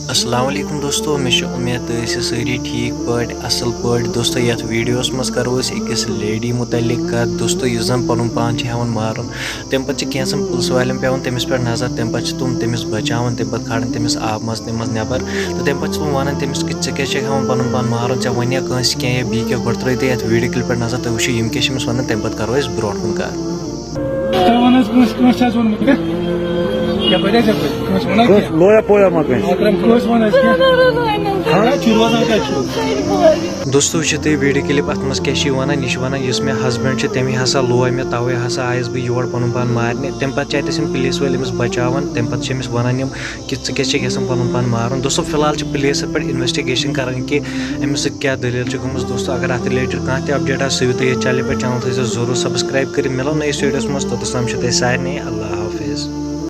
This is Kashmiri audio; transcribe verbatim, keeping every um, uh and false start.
السلام علیکم دوستو، مےٚ چھِ اُمید تُہۍ ٲسِو سٲری ٹھیٖک پٲٹھۍ، اَصٕل پٲٹھۍ۔ دوستو، یَتھ ویٖڈیوَس منٛز کَرو أسۍ أکِس لیڈی مُتعلِق کَتھ۔ دوستو، یُس زَن پَنُن پان چھِ ہٮ۪وان مارُن، تَمہِ پَتہٕ چھِ کینٛژَن پُلسہٕ والٮ۪ن پٮ۪وان تٔمِس پٮ۪ٹھ نظر، تَمہِ پَتہٕ چھِ تِم تٔمِس بَچاوان، تَمہِ پَتہٕ کھالان تٔمِس آبہٕ منٛز، تَمہِ منٛز نٮ۪بَر۔ تہٕ تَمہِ پَتہٕ چھِ تِم وَنان تٔمِس کہِ ژٕ کیٛازِ چھَکھ ہٮ۪وان پَنُن پان مارُن، ژےٚ وَنیا کٲنٛسہِ کینٛہہ یا بیٚیہِ کینٛہہ؟ گۄڈٕ ترٛٲیِو تُہۍ یَتھ ویٖڈیو کِلِپ پٮ۪ٹھ نظر، تُہۍ وٕچھِو یِم کیٛاہ چھِ أمِس وَنان، تَمہِ پَتہٕ کَرو أسۍ برونٛٹھ کُن کَتھ۔ تۄہہِ وَن حظ کٲنٛسہِ، کٲنٛسہِ چھا ژوٚنمُت کینٛہہ؟ یَپٲرۍ حظ یَپٲرۍ۔ کٲنٛسہِ وَن حظ کینٛہہ؟ کٲنٛسہِ لویا پویا ما کٲنٛسہِ؟ اَکرَم، کٲنٛسہِ وَن حظ کینٛہہ؟ ہاں؟ کَتہِ چھُو روزان، کَتہِ چھُو؟ دوستو، وٕچھِو تُہۍ ویٖڈیو کِلِپ، اَتھ منٛز کیٛاہ چھِ یہِ وَنان؟ یہِ چھِ وَنان، یُس مےٚ ہسبنٛڈ چھِ، تَمی ہسا لوے مےٚ، تَوَے ہسا آیَس بہٕ یور پَنُن پان مارنہِ۔ تَمہِ پَتہٕ چھِ اَتہِ ٲسۍ یِم پُلیٖس وٲلۍ أمِس بَچاوان، تَمہِ پَتہٕ چھِ أمِس وَنان یِم کہِ ژٕ کیٛازِ چھَکھ یَژھان پَنُن پان مارُن۔ دوستو، فی الحال چھِ پُلیٖسَن پٮ۪ٹھ اِنوٮ۪سٹِگیشَن کَران کہِ أمِس سۭتۍ کیٛاہ دٔلیٖل چھِ گٔمٕژ۔ دوستو، اگر اَتھ رِلیٹِڈ کانٛہہ تہِ اَپڈیٹ آسہِ، سُہ یِیِو تُہۍ ییٚتھۍ چَنلہِ پٮ۪ٹھ، چَنَل تھٲیزیو ضروٗر سَبسکرٛایِب کٔرِتھ۔ مِلو نٔیِس ویٖڈیوَس منٛز، توٚتَس تام چھُ تۄہہِ سارنٕے اللہ حافظ۔